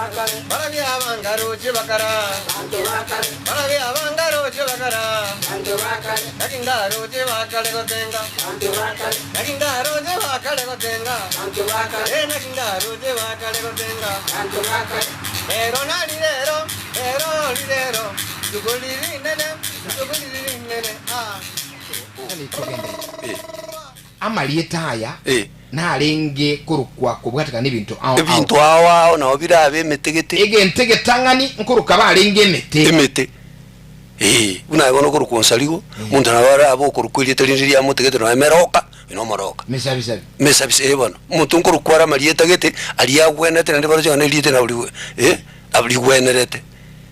Barabia abangaroche bakara, Barabia abangaroche bakara, Naki ngaroche bakare gotenga, Naki ngaroche bakare gotenga, Eh, naki ngaroche bakare gotenga. Rero nari rero, rero rirero, rituko riri rinene, rituko riri rinene, ah. Amarieta aya Eh. narenge korokwa kobwatekana nebinto ao ao. Ebinto ao ao nao birabe emete gete. Egento egetang'ani nkoroka barenge emete. Emete. Ee, buna aye bono okorokwa onsarigo, omonto nabo arabe okorokwa erieta rinde ria mote gete nonya emeroka, oyo na omoroka. Mesabisabi. Mesabisa, ee bono. Omonto nkorokwa are amarieta gete, aria agwenerete naende baroche ng'a na erieta nabo rigwe eh, nabo rigwenerete.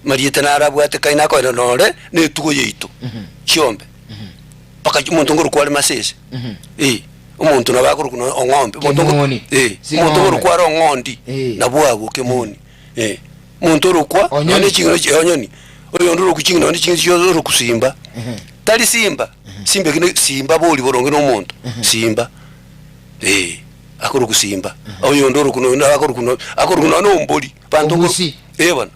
Amarieta naro abwatekaine akoenda nore na etugo yaito, chiombe. Mpaka omonto nkorokwa are masese, eh, omonto nabo akorokwa nonya ong'ombe, omonto nko- Kemoni. eh, Si omonto ng'ombe. nkorokwa are ong'ondi, Eh. nabwo abwo kemoni, eh. Omonto orokwa Onyoni. nonya ching'ina chi onyoni, oyonde orokwa ching'ina nonya ching'ina chionsi orokwa simba, tari simba, simba eki ne simba bori boronge na omonto, simba, eh, akorokwa simba, oyonde orokwa nonya akorokwa no akorokwa nonya na ombori, abanto nko Obusi. eh bono,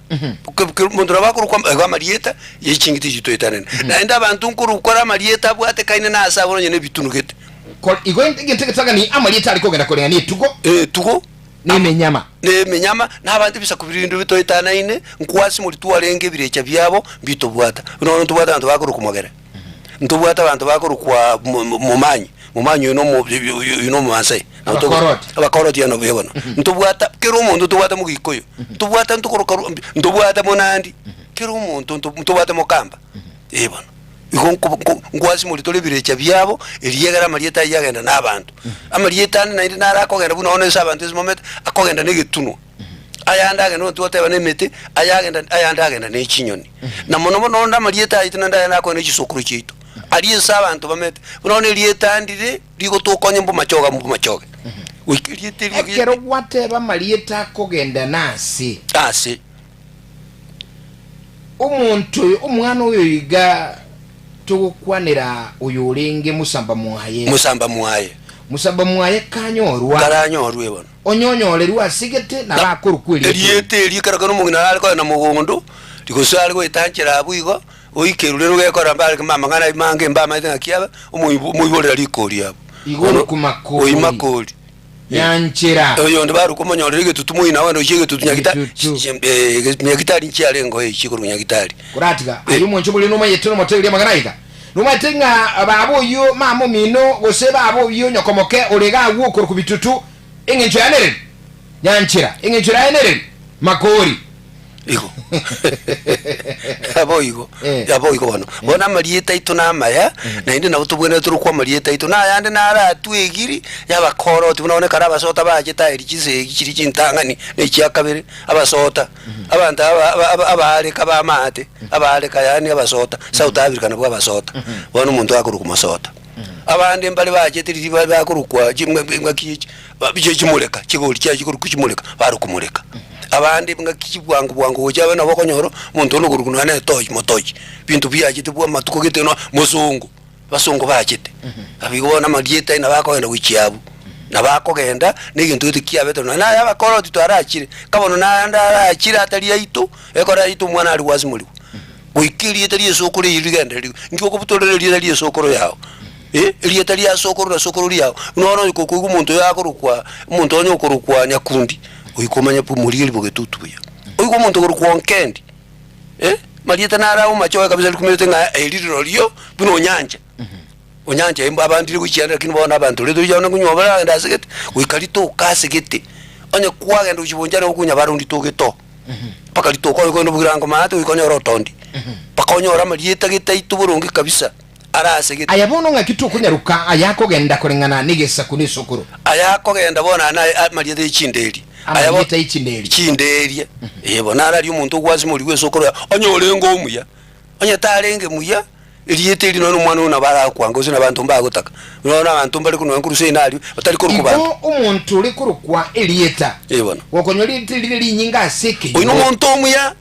ke ke omonto nabo akorokwa igo amarieta ya ching'iti echio toetanene. Naende abanto nkorokwa are amarieta abwatekaine na ase abwo nonya na ebitunu gete. Kor igo egento egetang'ani amarieta are kogenda koreng'ana etugo. Etugo. Na emenyama. Na emenyama, na abanto ebisaku birinde bitoetanaine, nkwasimoria twarenge ebirecha biabo mbitobwata. Buna bono ntobwate abanto bakorokwa Mogere, ntobwate abanto bakorokwa Momanyi, Momanyi oyo nomo oyo nomomaasai. Abakoroti. Abakoroti ano buya bono. Ntobwata kera omonto ntobwate Mogikuyu, ntobwate ntokoroka ntobwate Monandi, kera omonto ntobwate Mokamba, eh bono. Igo nko nko nkwasimori tore ebirecha biabo, erio egere amarieta ayio agenda na abanto. Amarieta ande naende naro akogenda buna bono ase abanto ase momete, akogenda na egetunwa. Ayande agenda buna twateba na emete, ayagenda ayande agenda na echinyoni. Na mono mono onde amarieta aito naende ayande akogenda na chisokoro chiaito. Aria ase abanto bamete, buna bono erieta ndire rigotokonya mbomachoge amo mbomachoge. Goika erieta erio Ekero gwateba amarieta akogenda nase. Ase. Omonto oyo, omwana oyo iga togokwanera oyo orenge mosamba mwaye. Mosamba mwaye. Mosamba mwaye kanyorwa. Karanyorwe bono. Onye onyorerwe asegete, nabo akorokwa erieta eri. Erieta eri ekero kero omong'ina are kogenda mogondo, gose are goetanchera abwo igo, oikerwe rero gekora mbare amang'ana ayio mange mbamaete ng'aki abe, omoiborera rikori abwo. Igo orokwa Makori. Oyio Makori. Nyanchera. Oyonde barokwa omonyorere egetutu moino agende gochia egetutu nyagita Egetutu. chi- eh, ege- nyagitari nchiarengeo eh, chikorokwa nyagitari. Koratiga aye omonche oborere nomayete nomoteberia amang'ana aiga. Nomanyete ng'a baba oyio mama omino gose baba oyio nyoko moke ore iga agwo okorokwa bitutu eng'encho yaye nereri? Nyanchera. Eng'encho yaye nereri? Makori. Igo. Naboigo. Eh. Naboigo bono. Bono amarieta aito namaya, naende nabo tobwenerete torokwe amarieta aito. Na ayande naratwe egiri y'abakoroti buna bono ekero abasota bachete aye chisegi chiria chintang'ani na echia kabere, abasota, abanto aba aba aba abaareka b'amaate, abaareka yaani abasota, South Africa nabwo abasota. Bono omonto akorokwa mosota. Abande mbare bachete riria ba bakorokwa chi ng'aki echi. Babiche chimureka, chigori chiaye chikorokwa chimureka, barokwa mureka. Abande ng'aki chibwango bwango gocha abe nabo okonyora, omonto onde okorokwa nonya na etochi motochi, binto biachete bwa amatuko gete nonya mosongo, basongo bachete. Nabo igo bono amarieta aye nabo akogenda gochia abwo, nabo akogenda na egento gete kiabete nonya naye abakoroti twarachire, ka bono naende arachire atari aito, ekero aito omwana aria gwasimorigwa. Goika erieta ri'esokoro eyio rigendererigwe, inki okobutorera erieta ri'esokoro yao? Eh, erieta ria sokoro na sokoro riao. Buna bono onye kokoigwa omonto oyo akorokwa, omonto onye okorokwa Nyakundi, goika omanye pi omorigereria bogetutu buya. Oigwe omonto okorokwa Onkendi, eh, marieta naro aomache kabisa rikumerete ng'a eri rirorio buna Onyancha. Onyancha embu abandire gochianda lakini bono abanto rende oria bono konywa baragenda ase gete, goika ritoke ase gete. Onye kwagenda gochia bonchani okonya barondi togete oo. Mpaka ritoke onye kogenda obogirango maate goika onyore otondi. Mpaka onyore amarieta gete aito boronge kabisa, are ase gete. Aya bono ng'aki tokonyaroka aya akogenda koreng'ana negesaku na esokoro? Aya akogenda bono aya naye amarieta ye chinderia. Aya bo- Amarieta ye chinderia. Chinderia. Ee bono naro aria omonto ogwasimorigwa esokoro yaye, onye orenge omuya, onye tarenge muya. Erieta eri nonya nomwana oyo nabo arakwange, gose nabanto mbagotaka. Nonya nabanto mbare korwa nonya korwa seino aria, batari korokwa Igo banto. omonto ore korokwa erieta, Ee bono. gokonyora erieta rire rinyinga ase Oyio ekenyoro. nomonto omuya,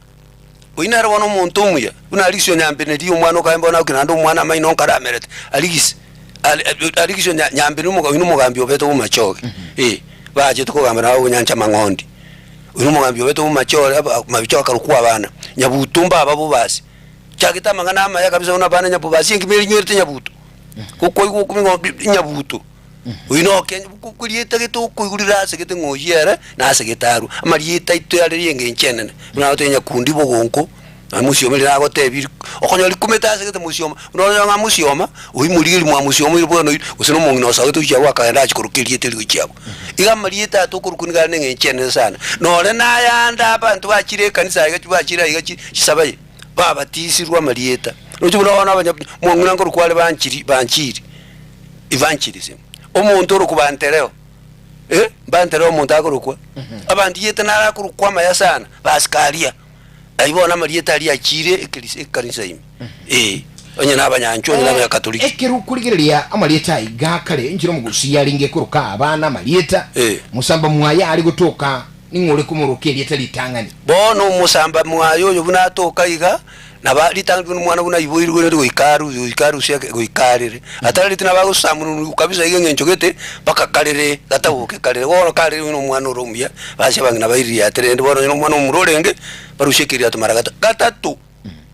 oyio nere bono omonto omuya, buna Arigisi o Nyambeneria omwana okaye bono agokia naende omwana amaino nkare amerete, Arigisi, Ari Arigisi o Nya Nyambene omoga oyio nomogambi obete bw'amachoge, eh, bachete kogamba nabo bonyancha amang'ondi. Oyo na omogambi obete omachore aba mabicho akarokwa abana, Nyabuto mbaba bobasi. Chagete amang'ana amaya kabisa buna abana Nyabobasi engima erinywerete Nyabuto. Gokoigwa okomi ng'a bi Nyabuto. Oyio noke erieta gete okoigwa rire ase gete ng'a oyio ere na ase gete arwe. Amarieta aito are ria engencho enene, buna agoteba Nyakundi bogonko, na Mosioma riria nagotebirie, okonyora rikumete ase gete Mosioma, buna oranyore ng'a Mosioma, oyio morigereria mwa Mosioma oyio bono oyio, gose na omong'ina osogete gochia abwo akagenda achia koroka erieta erio gochia abwo. Iga amarieta aya tokorokwa nigo are na eng'encho enene sana. Nore nayande abanto bachire ekanisa aiga bachire aiga chi chisabaye, babatisirwe amarieta. Roche buna bono abanya mwang'ina nkorokwa are banchiri banchiri. Evangelism, omonto orokwa Bantereo, eh, Bantereo omonto akorokwa, abandiete naro akorokwa amaya sana, Basikaria, ayio bono amarieta aria achire ekerisi ekanisa ime, eh, onye na abanyanchwa onye na abanyakatoliki. Ekero okorigereria amarieta aya iga kare, enchera omogusi yarenge koroka abana amarieta, Eh. mosamba mwaye are gotoka ning'o ore komoroka erieta ritang'ani? Bono omosamba mwaye oyo buna atoka iga, Nabo ritang'ani buna omwana buna aiboirwe rende goika aru goika arusie eke goika arere. Atarareti nabo agosamununigwa kabisa iga eng'encho gete, mpaka karere, gataboke karere. Bono karere buna omwana ore omuya, base abang'ina baiririate rende bono onye na omwana omomura orenge, barusie ekeriato mara gata gatato,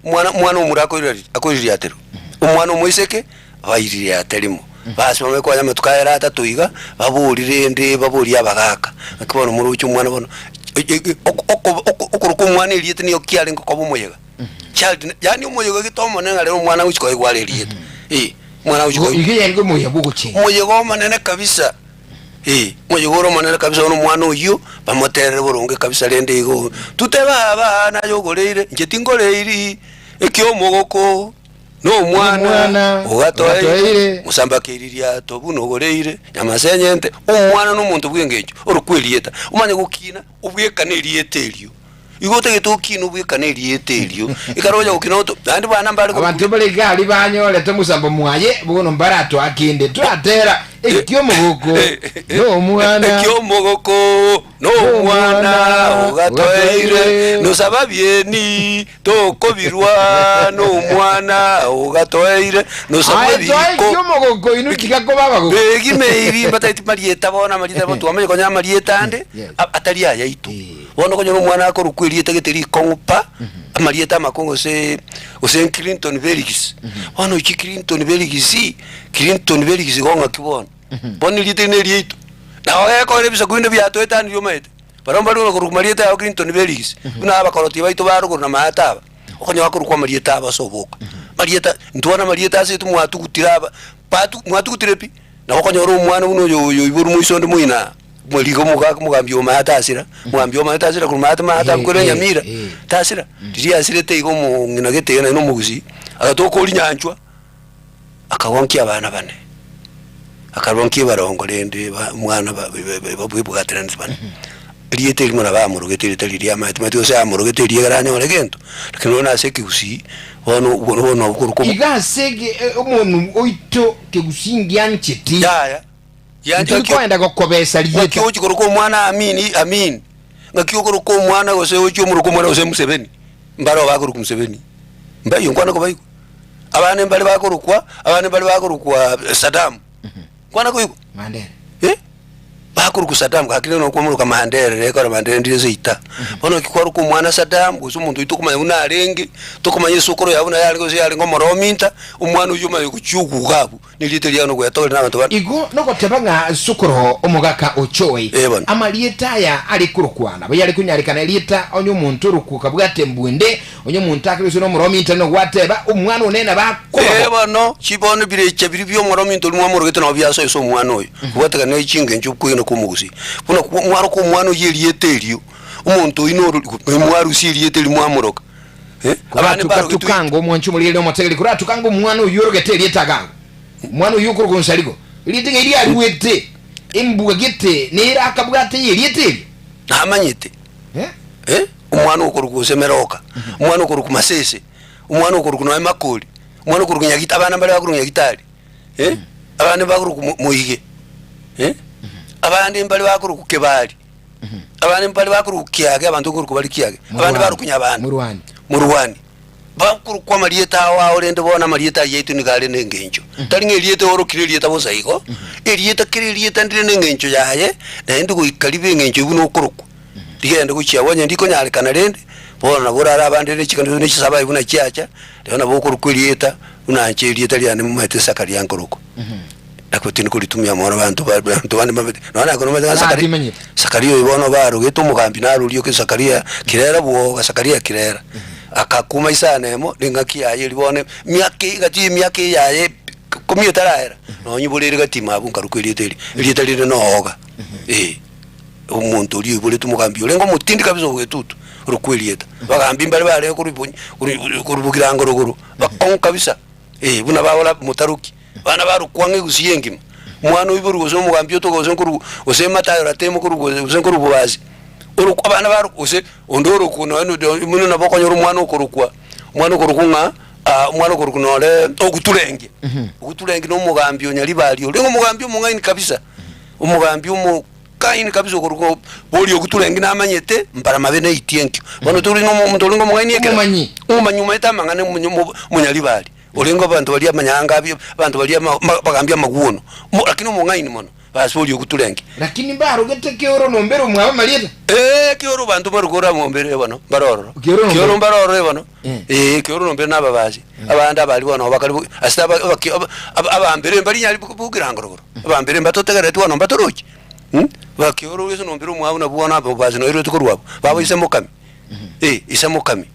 omwana omwana omomura akoirari akoiririaterwa, omwana omoiseke, baiririate rimo. Base bamanye konya amatuko ayere atato iga, babori rende baborie abagaka, naki bono moroche omwana bono oko oko oko okoroka omwana erieta nigo kiarenge koba omoyega. Child, yaani omoyega gete omonene ng'a rero omwana agochia koegwa are erieta. Eh, omwana agochia Igo koegwa. iga yarenge omoyega bw'ogochenga. Omoyega omonene kabisa, eh, omoyega ore omonene kabisa bono omwana oyio, bamoterere boronge kabisa rende igo, tute baba naye ogoreire, inche tingoreiri, ekiomogoko. Nomwana Nomwana ogatoeire, ogatoeire. mosambake eririato buna ogoreire, nyamasenyente, omwana nomonto bw'engencho orokwe erieta, omanye gokina obwekane erieta erio. Igo otagete okine obwekane erieta erio, ekero onya gokina oto naende bana mbare korokwa Abanto bare iga aria banyorete omosambo mwaye, bono mbaratoa kende. Twatera eki'omogoko nomwana. Eki'omogoko nomwana ogatoeire, nosaba bieni tokobirwa nomwana ogatoeire, nosaba Aye toe ebiko eki'omogoko inwe tiga koba abagoko. begimeiri mbataeti marieta bono amarieta bo twamanya konya amarieta ande Yes. a- atari ayaito. Eh. Bono okonyora omwana akorokwa erieta gete rikong'u pa, amarieta amakong'u gose gose Clinton Felix. Bono ochie Clinton Felix, Clinton Felix igo ng'aki bono? Bono erieta eri neriaito. Nabo gekogera ebisaku binde biatoetanirie omanyete. Barabwo mbare korokwa marieta yabo Clinton Felix, buna abakoroti baito ba rogoro na maate aba, okonyora bakorokwa amarieta abo ase oboka. Marieta, intwe bono amarieta ase intwe mwatugutire aba, batu mwatugutire pi, nabo okonyora omwana buna oyo oyo oiborwa moiso onde moino aa, Moriga omogaka omogambi o maate asira, omogambi o maate asira korwa maate maate Eh, abwo korwa eh, Nyamira, eh. tasira. Riria asirete iga omong'ina gete iga naende omogusii, agatoka oria nyanchwa, akagonkia abana bane, akaronkia ebarongo rende ba omwana ba ba babwebwateraneti bane. Erieta erimo nabo amorogete erieta riria amaete maete gose amorogete erio ekero anyore gento, lakini bono ase ekegusii, bono obwo bono okorokwa omo Iga ase ege omonu oito kegusii ngiancheti. Yaya. Ntori koenda gokobesa Ng'aki rieta. ogochia koroka omwana Amini, Amin? Ng'aki okoroka omwana gose ochia omoroke omwana gose Museveni? Mbareo bakorokwa Museveni. Mbaiyo nkwana kobaigwa. Abande mbare bakorokwa, abande mbare bakorokwa Saddam. Nkwana koigwa? Mandera. Eh? Bakorokwa Saddam gaki rero nokwamoroka Mandera rero ekero Mandera ndire seita. Bono naki kwaroka omwana Saddam gose omonto oyio tokomanya buna arenge, tokomanya esokoro yaye buna yarenge gose yarenge omorominta, omwana oyio omanye gochia oguga abwo. Nerieta riao nogwetogeria nabanto bane. Igo nogoteba ng'a sokoro omogaka Ochoe, Ee bono. amarieta aya are korokwa nabo yare konyarekana erieta onye omonto orokwa okabwata embwende, onye omonto akare gose nomorominto nogwateba omwana one nabo akoba Ee bo. bono, chibono birecha biria bi'omorominto oria mwamorogete nabo biasoe ase omwana oyo, kobwatekana ne chingencho okwegena kw'omogusii. Buna mwaroka omwana oyio erieta erio, omonto oyio noro mwarusia erieta erio mwamoroka. Eh, abande Koratuka mbarogetwe tukanga omwancho omorigereria omotegereri, koratuka anga omwana oyio orogete erieta agango, omwana oyio okorokwa onsarigo, erieta ng'ai riaruete embwa gete nere akabwate y'erieta erio. Namanyete. Eh? Eh, omwana okorokwa gose Meroka, omwana okorokwa Masese, omwana okorokwa nonya Makori, omwana okorokwa Nyagita, abana mbare bakorokwa Nyagitari, eh, abande bakorokwa Mo- Moige, eh, abande mbare bakorokwa Kebari. Abande mbare bakorokwa kiage, abanto nkorokwa bare kiage, abande barokwa nyabande, Morwani. morwani. Bakorokwa amarieta ao ao rende bono amarieta ayio aito nigo are nengencho. Tari ng'a erieta orokire erieta bosa igo, erieta kera erieta ndire nengencho yaye, naende goika ribe engencho buna okorokwa. Rigende gochia abwo onye ndikonyarekana rende, bono nabo orare abande ne chikanisa ne chisabai buna chiacha, rero nabo okorokwa erieta buna inche erieta riane momanyete Zakaria nkorokwa. Naki tindi koritumia mono abanto ba abanto bande mbamanyete, nonya naki nomanyete ng'a Zakaria, Natimanyete. Zakaria oyo bono barogete omogambi narorio ki Zakaria kirera bwoga Zakaria kirera. Akakuma isano emo, neng'aki yaye eria bono emiaka egati ya emiaka eyaye ikomi etaraera, nonya ibore ere gati ime abwo nkarokwa erieta erio, erieta rinde nooga, eh. Omonto oria oiboretwe omogambi orenge omotindi kabisa obogetutu, orokwa erieta. Abagambi mbare barenge korwa ibonyi korwa korwa bogirango rogoro, bakong'u kabisa, eh, buna babora motaroki, abana barokwa ng'a egusia engima. Omwana oiborwe gose omogambi otoka gose nkorwa gose Mathayo Ratemo korwa gose gose nkorwa Boasi, orokwa abana barokwa gose onde orokwa nonya na buna nabo okonyora omwana okorokwa, omwana okorokwa ng'a omwana okorokwa nore Oguturengi, Oguturengi na omogambi o Nyaribari orenge omogambi omong'aini kabisa, omogambi omo. Kaini kabisa okorokwa boria oguturenge namanyete mbara mabe neitie enkio. Bono tori na omonto orenge omong'aini ekero? Omomanyi. Omomanyi omanyete amang'ana omonyo omo omonyaribari. Orenge abanto baria amanyanga abio abanto baria ama ma bagambi amaguono. Mo lakini omong'aini mono, basi boria oguturenge. Lakini mbarogete keoro nombere omwabo amarieta. Ee, keoro banto mbaruke ore amombere bono, mbare ororo. Keoro nombere. Keoro mbare ororo bono. Eh. Ee, keoro nombere na ababasi. Abande abari bono bakare bo ase aba abaki aba abambere mbarinyari bogirango rogoro. Abambere mbatotegerereti bono mbatorochi, Bakioro ase nombere omwabo nabwo bono ababasi noirwete korwa abwo, babo ise mokami, eh, ise mokami,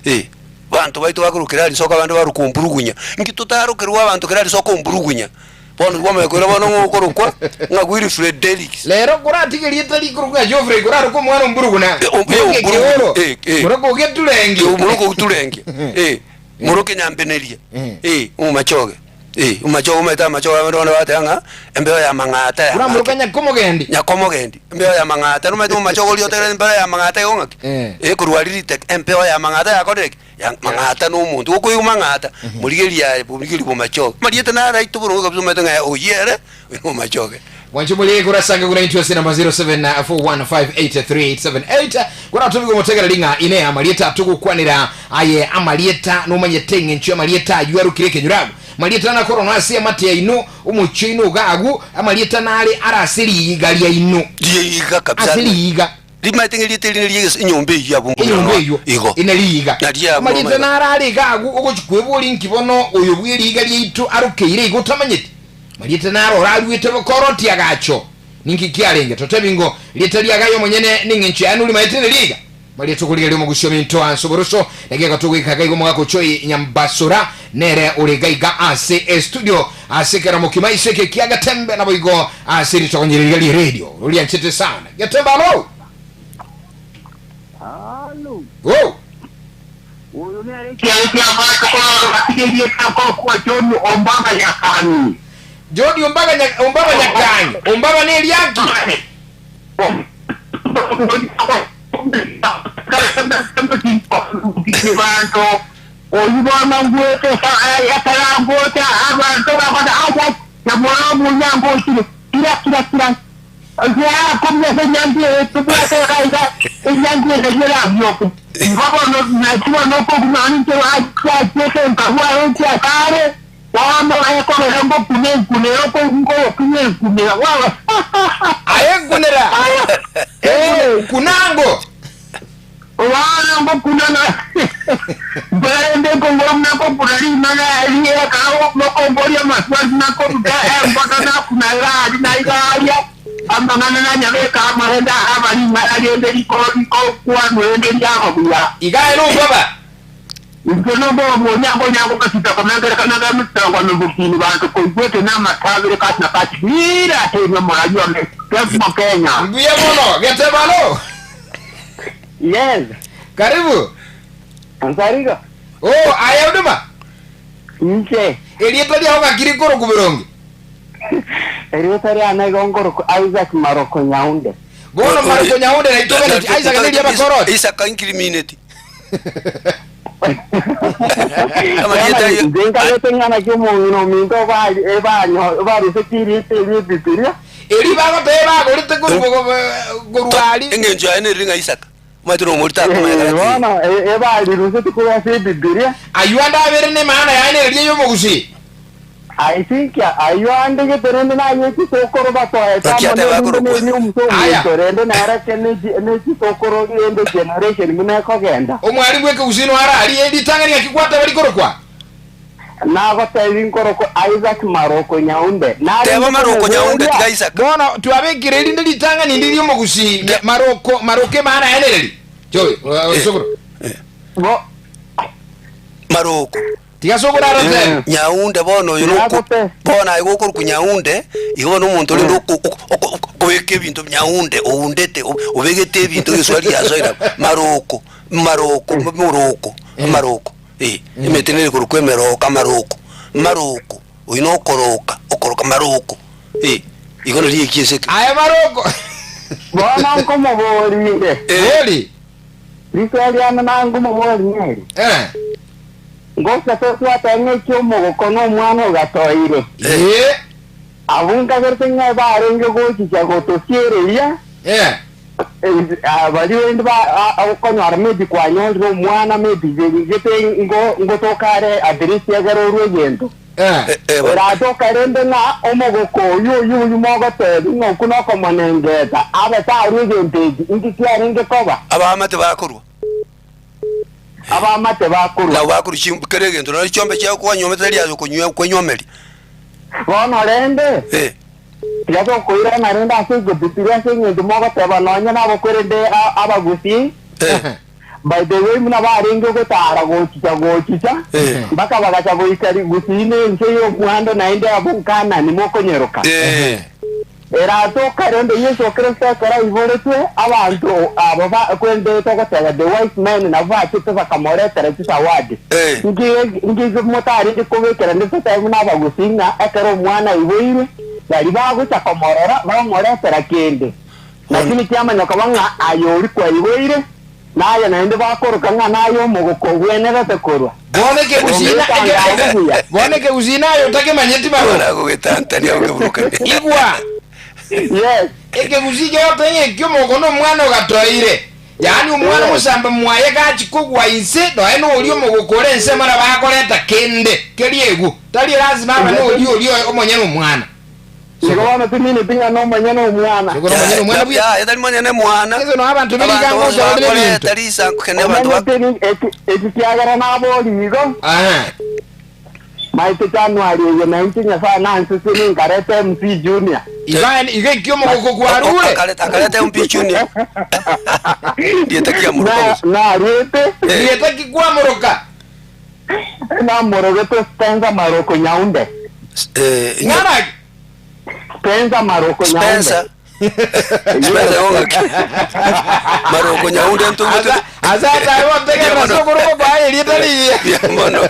eh. Abanto baito bakorwa kera risoka abande barokwa omburugunya, inki totarokerwa abanto kera risoka omburugunya? Bono kwamanya koira bono ng'a okorokwa ng'a Wilfred Derricks. Rero koratige erieta rikorokwa ng'a Geoffrey korarokwe omwana omburuguna, Eh, om- eh, moroke omburugunya, ekeoro, eh, eh. moroke ogeturenge. Eh, moroke ogeturenge, eh, moroke nyambeneria, eh, omomachoge. Eh, omachoge omanyete amachoge abande bono bagateba ng'a embeo ya amang'ata ya Buna moroka ng'ake. nyakomogendi. Nyakomogendi, embeo ya amang'ata nomanyete omomachoge oria otegerete embeo ya amang'ata igo ng'aki? Eh. Eh, korwa aria riteke, embeo ya amang'ata yakorire ki? Ya mang'ata na omonto, gokoigwa mang'ata, morigereria aye morigereria bomachoge. Amarieta naro aito boronge kabisa omanyete ng'a oyio ere, oyo na omachoge. Mwanche morie korasange guna intwe ase namba 0741583878 koratobiga omotegereri ng'a ine amarieta atogokwanera aye amarieta nomanyete eng'encho y'amarieta ayio arokire ekenyoro agwo marieta nakoronwa ase amate yaino omochie oino iga agwo amarieta nare are ase riiga riaino Riiga kabisa ase riiga Rimaete ng'a erieta eri neria enyomba eyio abwo enyomba eyio igo ine riiga Nario abwo amarieta omanyete. nare are iga agwo ogochi kweboria inki bono oyo bw'eriiga riaito arokeire igo otamanyeti Marieta naro oraruete bokoroti agacho. Ninki kiarenge? Totebi ngo, Rieta ria Gayo omonyene neng'encho yaye norimaete neri iga. Marieta okorigereria omogusi ominto ase oboroso, naki agatogoika gaiga omogaka Ochoi Nyambasora nere ore gaiga ase estudio ase ekeramo kimaiso eke kia Getembe naboigo ase ritogonyero riria rie radio rorianchete sana. Getembe alo! Halo. Oh! Oyo nere ekiago ki'amache korora batiga erieta akorokwa John Ombaba Nyakang'i. John Ombaga Nya, Ombaba Nyakang'i. Ombaba neriaki? Banto oyu bono ngwete ekarangocha abanto bakona aja nyamora omunya ngochire kira kira kira Aye nkunera. Kunango. Amang'ana nanyabeke amorende aba ring'ana rinde rikokwanwa rinde riaba buya. Iga ere ombaba. Inche nombobe onyango onyango ngasita komengerekana ngemetango nobokini banto koigwete namatabere kati na kati bira ase omorari one Kesmo Kenya. Mbuya mono, Getebalo. Yes. Karibu. Ansarigo. Oh, aye Huduma. Inche. Erieta riao ng'aki rikorokwa boronge? Erieta riane igo nkorokwa Isaac Maroko Nyaunde. Bono Maroko Nyaunde na itoganeti Isaac neria abakoroti. Isaka incriminate. Amarieta aye- Inche nkagete ng'a naki omong'ina ominto obari- ebanyo- obaruseti erieta eria ebibilia. Eri bagoteba bagorete korwa korwa aria. Engencho yaye neriri ng'a Isaka. Omanyete nomori takomanya Eh, kare bono e- ebariruseti korwa ase ebibilia. Ayio ande abere nemaana yaye neria y'omogusii. I think ayio ande gete rende naye chisokoro batoete Naki amo ateba nerinde akorokwa. neri omusa Aya. omonto rende nere ke ne chisokoro rende generation buna ekogenda. Omwalimu bw'ekegusii ara arie ritang'ani gaki gwateba rikorokwa. Nagotebi nkorokwa Isaac Maroko Nyaunde. Teba Narenge Maroko Nyaunde komoboria tiga Isaac. Bono twabekire erinde ritang'ani ndiri omogusii Maroko Maroko emaana yaye nereri. Joey, Eh. sokoro. bo Maroko. Tiga sokoro arotebe. Nyaunde bono oyo noko Nagote. bono aye gokorokwa Nyaunde, igo bono omonto orende oko- oko- oko- okobeka ebinto Nyaunde oundete obegete ebinto egeswari giasoire abwo. Maroko, maroko, moroko, amaroko eh, emete nere korokwa emeroko amaroko, maroko, oywo na okoroka, okoroka maroko eh, igo nario ekiese eke. Aye Maroko. Bono nkomoboria Eh. Bori. Riswali riane nankomoboria neri. Eh. Ngocha totwate ng'aki omogoko na omwana ogatoire. Eh. Abwo nkagerete ng'a barenge gochicha gotosiereria, Eh. baria rende okonyora maybe kwanyorire omwana maybe gete ngotoka are at least egere orwe egento. Eh. Eh, eh, bono. Eratoka rende ng'a omogoko oyo oyo oyo mogotebi ng'a okwo nokomonengeta abe tarwe egento eki inki kiarenge koba Abaamate bakorwa. abamate bakorwa. Nabo bakorwa kera egento nari chiombe chiao kwanyuomete tari ase okonywa kwenyuomeria. Bono rende Eh. tiga tokoirana rende ase egebibiri ase eng'encho mogoteba nonya nabokwerende abagusii Eh. by the way muna barenge gotara gochicha gochicha Eh. mpaka bagacha goika gusii na ense ya omwando naende abo nkanani mokonyeroka. Eh. Eratoka rende Yeso Kristo ekero aiboretwe abanto abo kwende togoteba the wise men nabo bachete bakamoretera chisawadi. Eh. Nki motarenge kobekera ndetse totebe buna abagusii ng'a ekero omwana aiboirwe bari bagocha komorora bamoretera kende. Lakini kiamanya koba ng'a aye ori kwaiboire naye naende bakoroka ng'a naye omogoko obwenerete korwa. Bono ekegusii na Ometanga bono ekegusii naye otakemanyeti Bono Maroko. agogetantania okeburukania. Igwa. Yes. Ekegusii gegoteba ng'a omogoko na omwana ogatoire. Yaani omwana omosamba mwaye gachi kogwa inse noe noria omogoko ore ensemo nabo akoreta kende keri egu. Tari lazima abe noria oria omonyene omwana. Igo bono timineti ng'a nomonyene omwana. Sokoro omonyene omwana buya. Ya, tari monyene mwana. Ese no abanto berigango Abanto osorore ebinto. bakoreta risanku kene abanto Omanyete eki kiagera nabori igo Aha. maete January eye nainche Nyasaye nanseseni nkareta MC Junior. Iga iga ekio omogoko kwarure. Akareta akareta MP Junior. Ndieta kiamuruka gusa. Narwete Rieta kikwamoroka. namorogete Spencer Maroko Nyaunde. Eh, Ng'ana Spencer Maroko Nyaunde. Spencer. Spencer yong'aki. Maroko Nyaunde ntugutu. Asa asa otegerera sokoro kwa erieta rigiya. Bia mono.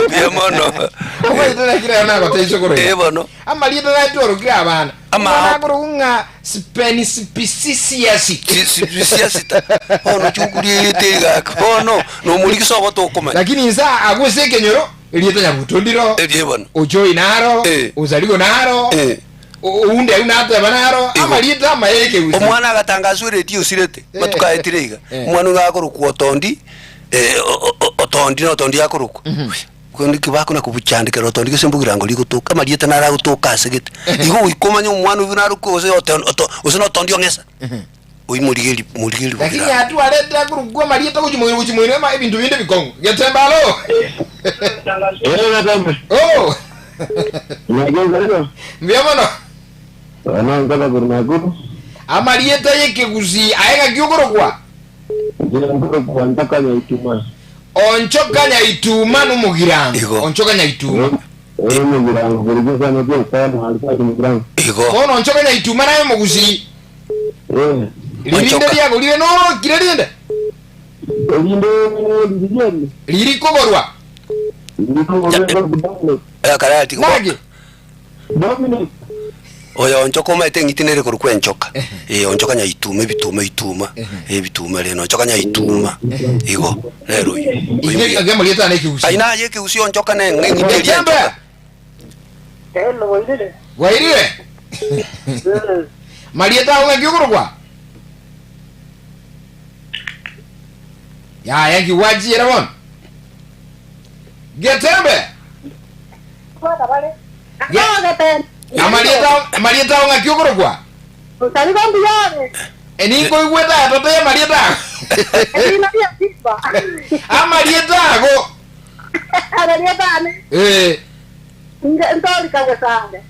Bia mono. Omaite nakire nagote sokoro. Eh bono. Amarieta naitwarokire abana. Ama- Omwana akorokwa ng'a Spenispisisiasi. Siasita. Bono chukuri gaka. Bono nomurigisa ogotokomanya. Lakini insa aguse ekenyoro erieta Nyabuto ndiro. Eh bono. Ochoi naro, Eh. Ozarigo naro, Eh. ounde au nateba naro, Igo. amarieta amaye ekegusii. Omwana agatangaswa eredio osirete Eh. matukaetire iga Eh. omwana oyo akorokwa otondi otondi na otondi akorokwa Kende kibakona kobuchandekera otondi gose mbugirango rigotoka amarieta naro agotoka ase gete igo goika omanye omwana oywo narokwe gose gose na otondi ong'esa oimorigeri morigeri Lakini bogirango. atuarete akorokwa amarieta gochimoino gochimoino ema ebinto binde bikong'u. Getembe alo. Oh. Mbuya mono. Amarieta yekegusii aye ng'aki okorokwa. Onchoka nyaituma nomogirango. Igo. Onchoka nyaituma. Igo. Bono onchoka nyaituma naye omogusii. Ririnde Onchoka. riagorire norokire rinde. Ririkogorwa. Akarati Naki? Oyo onchoka omaete eng'iti nere korokwa enchoka. Eh, onchoka nyaituma ebituma ituma. Ebituma rero onchoka nyaituma. Igo nero oyo. Ige ige amarieta nekegusii. Aina aye ekegusii onchoka ne eng'iti eria Getembe. enchoka. Hello, wairire. Wairire. Marieta ago ng'aki okorokwa. Yaya nki gwachiera bono. Getembe. Bwana bare. Ye- Agogete. Amarieta amarieta ao ng'aki okorokwa? Osarigo mbuya ore. Eninkoigwete aya tata y'amarieta ago. Ebina bia simba. Amarieta ago. Amarieta ane. Eh, Nge- Ntorika gesare.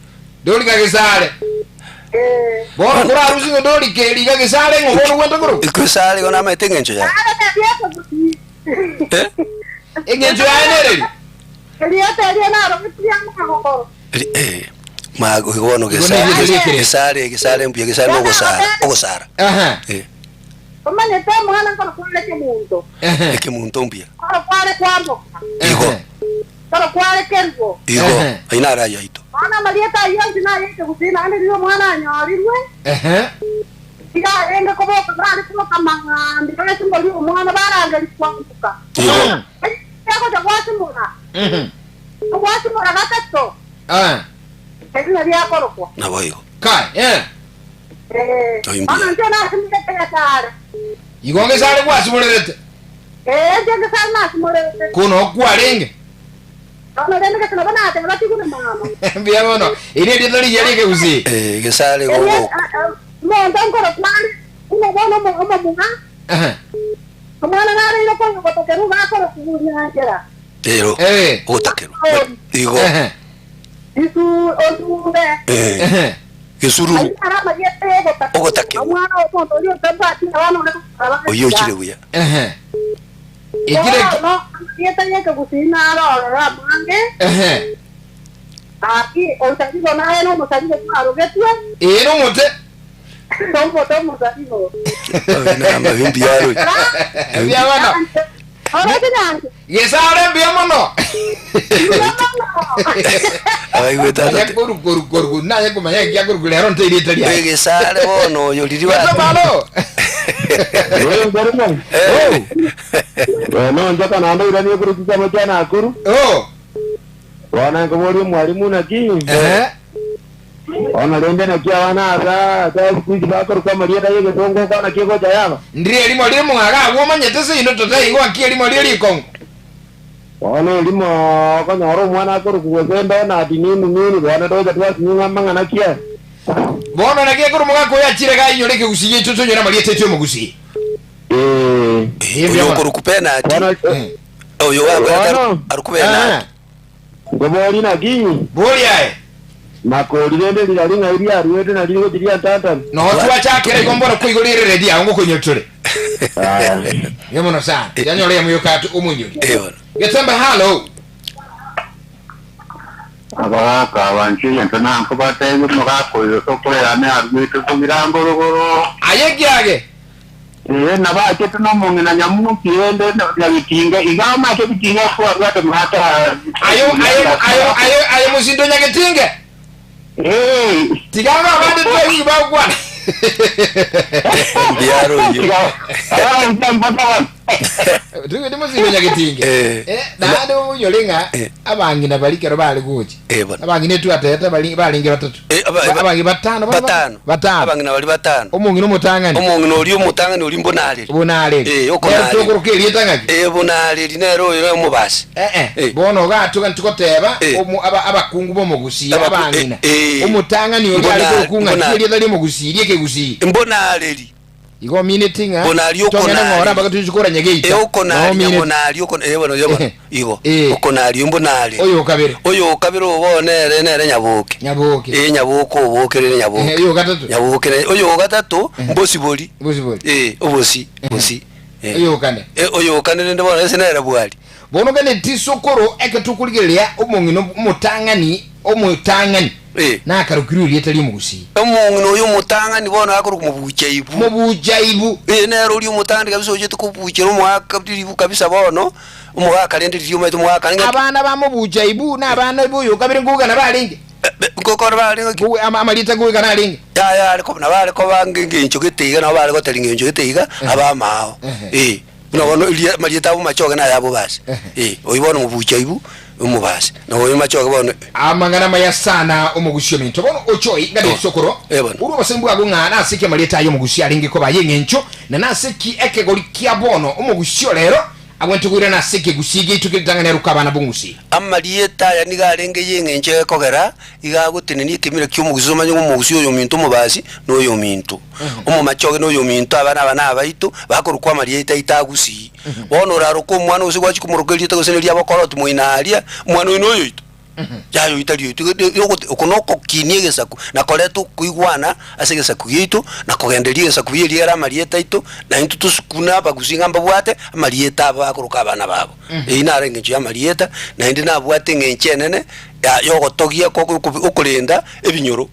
Dorika Gesare. Eh. Bono korarusie ng'a Dorika eri iga Gesare ng'o bono ogwente korokwa? Gesare igo namaete eng'encho yaye. Are nebieko gusii. Eh? Eng'encho yaye nereri? Erieta erio narogetie amagokoro. Eri- eh, mago igo bono Igo gesa- nerieta gesa- riekere. gesare gesare mbuya gesare na ogosara ogosara Aha. Eh, Omanyete omwana nkoro kware kemunto, Ehe. ekemunto mbuya nkoro kware kwamboka, igo Ehe. nkoro kware kerubo. igo Ehe. ayio naro ayio aito Bono amarieta ayio onsi nayete gusii naende riria omwana anyorirwe, Ehe. iga arenge koboka bare koboka mang'ambi bagesimboria omwana barangeria kwamboka. igo Agocha gwasimora, Mhm. ogwasimora gatato, Ah. eri nario akorokwa. naboigo Kai, eh. Eh, Oyo mbuya. bono inche nasimorete Gesare. Igo Gesare gwasimorerete. Eh, inche Gesare nasimorete. Kono okwarenge. Bono rende gese nabo nateba tigure mama. Mbuya mono. Eri erieta rigiya riekegusii. Eh, Gesare igo Erio, ogo- ah, ah, omonto nkorokwa are, buna bono omo- omomura, Aha. Omwana nareire koyogotokerwa iga akorokwa nyanchera. Ero Eh. ogotakerwa igo Ehe. Isu oture. eh, Ehe. gesururu Ayio naro amarieta y'ogotakerwa. Ogotakerwa. Omwana omonto oria otabwati abana ore gokora oyio ochire buya Ehe. Ekire Bono amarieta y'ekegusii naro ororo amange. Ehe. Gaki osaribo naye nomosaribo kwarogetwe. Ee nomote. Omote omosaribo. Amabimbi yaro. Mbuya mono. Oroche nyanche. Gesare mbuya mono. Mbuya mono. Abaigwete Manya atote. koru koru koru naye komanya ekia koru rero nteire etari Oye yaye. gesare bono oyo riri wa. Gesabalo. Eh. Bono nchoka naende oiranie korwa chisemo chia Nakuru. Oh. Bono nkoboria omwalimu naki, Eh. bono rende naki abana aba ase siku hizi bakorokwa amarieta y'egesongo okwana naki egocha yaba. Ndire erimo rire omong'aga agwo omanyete seino totaigo ng'aki erimo rire rikongo. Bono erimo okonyora omwana akorokwa gose Donald nini nini bono togocha twasinywa ng'a amang'ana ki aya. Bono naki ekero omogaka oyo achire iga ainyore ekegusii giaito tonyore amarieta aito y'omogusii. Ee. Oyo okorokwa Benard. Bono Eh. Oyo wabwate Bono. arokwa Benard. Ah. Nkoborie naki? Boria aye. Makori rende rirari ng'ai riaruete na rigochi riantantani? Noho twachakera igo mboro koigora ere redio yao ngokonyora tore. Aya. Mbuya mono sana. Yanyora eyemo yoka atu omonyori. Eh bono. Getembe hallo. Abagaka abanche egento nankobatebie omogaka oyo tokorerane aruete kogirango rogoro. Aye kiage. Ee, nabo achete nomong'ina nyamoki rende nyagetinga, iga amache ebitinga kwabwate mata. Aye aye aye aye aye mosinto nyagetinge. Ee. Tiga ng'a abande twaigwe bagokwana. Mbiaro oyio. Tugende mosinto nyagetinge. Eh. Eh, naende onyore ng'a Eh. abang'ina baria ekero bare gocha. Eh, bono. Abang'ina etwatete bari barenge batato. Eh, aba- aba- Abang'ina batano bono Batano. Batano. Abang'ina baria batano. Omong'ina omotang'ani. Omong'ina oria omotang'ani oria mbonareri. Bonareri. Eh, okonareri. Nere tokoroka erieta ng'aki? Eh, bonareri nere oyo nere omobasi. Eh, eh. Eh. Bono iga toga ntogoteba Eh. omo- aba- abakungu b'omogusii Abaku- abang'ina. eh, eh. Omotang'ani oria are Mbona- korokwa ng'aki mbona- erieta ri'omogusii ri'ekegusii. Mbonareri. Igo omineti ng'a Bonari togende okonari. ng'ora mpaka toche koranya geita. Eh, okonari, Noo omineti. nyabonari, okona- eh, bono, bono. Eh. Igo. Eh. Okonari mbonari. Oyo okabere. Oyo okabere obo nere nere nyaboke. Nyaboke. Eh, nyaboke oboke rere nyaboke. Eh, oyo ogatato. Nyaboke nere oyo ogatato mbosibori. Bosibori. Eh, obosi, bosi. Eh. Oyo okane. Eh, oyo okane rende bono ase nere bwari. Bono gane tisokoro eke tokorigereria omong'ina omotang'ani omotang'ani Eh. nakarokirwe erieta ri'omogusii. Omong'ina oyo omotang'ani bono akorokwa mobuchaibu. Mobuchaibu. Eh, nere oria omotang'ani kabisa ochete kobuchera omoaka ribu kabisa bono, omogaka rende riria omanyete omogaka ng'aki. Abana ba mobuchaibu na abana b'oyokabere nkogana barenge. Nkokora barenge ki? Kowe ama amarieta nkogana arenge. Yaya are koba nabo are koba ngencho gete iga nabo bare gotari ngencho gete iga abamao. Ehe. Eh. Buna bono eria amarieta abo machoge naye abobasi. Ehe. Eh, oyio bono mobuchaibu, omobasi. Na oyo machoge bono. Amang'ana amaya sana omogusi ominto. Bono ochoi ng'a Oh. nesokoro. Eh, bono. Orwa obosemi bwago ng'a nase ki amarieta aya omogusi arenge koba ay'eng'encho, na nase ki ekegori kia bono omogusi o rero. Agwenerete koirana ase ekegusii giaito keritang'ani aruke abana b'omogusii. Amarieta aya nigo arenge y'engencho ekogera iga agotenenia ekemira ki'omogusii omanye ng'a omogusii oyominto omobasi na oyominto omomachoge na oyominto abana aba nabaito bakorokwa amarieta aito agusii. Bono oraroke omwana gose gwachia komoroka erieta gose neria bokoroti moino aria, omwana oyo noyoito. Yaya oyio tari oito. Oko nogokinia egesaku, na koreta okoigwana ase egesaku giaito, na kogendereria egesaku buya eriere amarieta aito, na intwe tosukune abagusii ng'a mbabwate amarieta abo bakoroka abana babo. Eyio naro engencho y'amarieta, naende nabwate eng'encho enene ya yogotogia okorenda ebinyoro.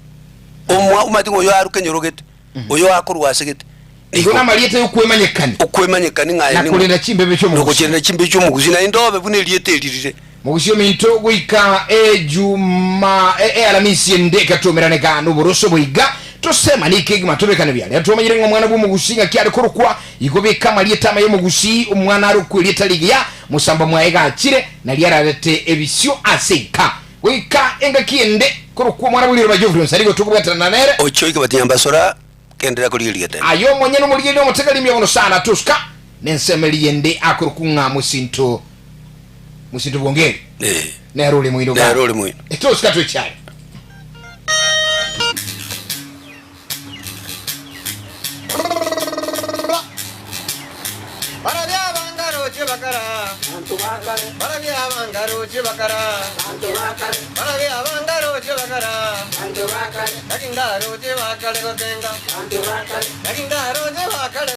Omwa omanyete ng'a oyo aruke enyoro gete, oyo akorwa ase gete. Igo namarieta y'okwemanyekania. Okwemanyekania ng'a aye Na ning'o. korenda chimbebe chi'omogusii. Na ogochirenda chimbebe chi'omogusii, naende obe buna erieta eri rire. Mogusii ominto goika ejuma earamisi ende ekatwomeraneka noboroso boiga tosemanie kegima tobekane buya. Rero twamanyire ng'a omwana bw'omogusii ng'aki are korokwa, igo beka amarieta amaya omogusii, omwana arokwe erieta rigiya, mosamba mwaye gachire, nario ararete ebisio ase enka. Goika engaki ende korokwa omwana bw'eriroba Geoffrey Onsarigo tokobwatana nere. Oche oike batinyambasora Genderera korigereria tene. Aye omonyene omorigereria omotegeri mbuya mono sana Tuska nensemo eria ende akorokwa ng'a mosinto mosinto bwongeri Eh. nere ore moino Nere ore moino. Tuska twechare. Barabia abangaroche bakara, barabia abangaroche bakara, barabia abangaroche bakara. Naki ndaroche bakare gotenga, naki ndaroche bakare.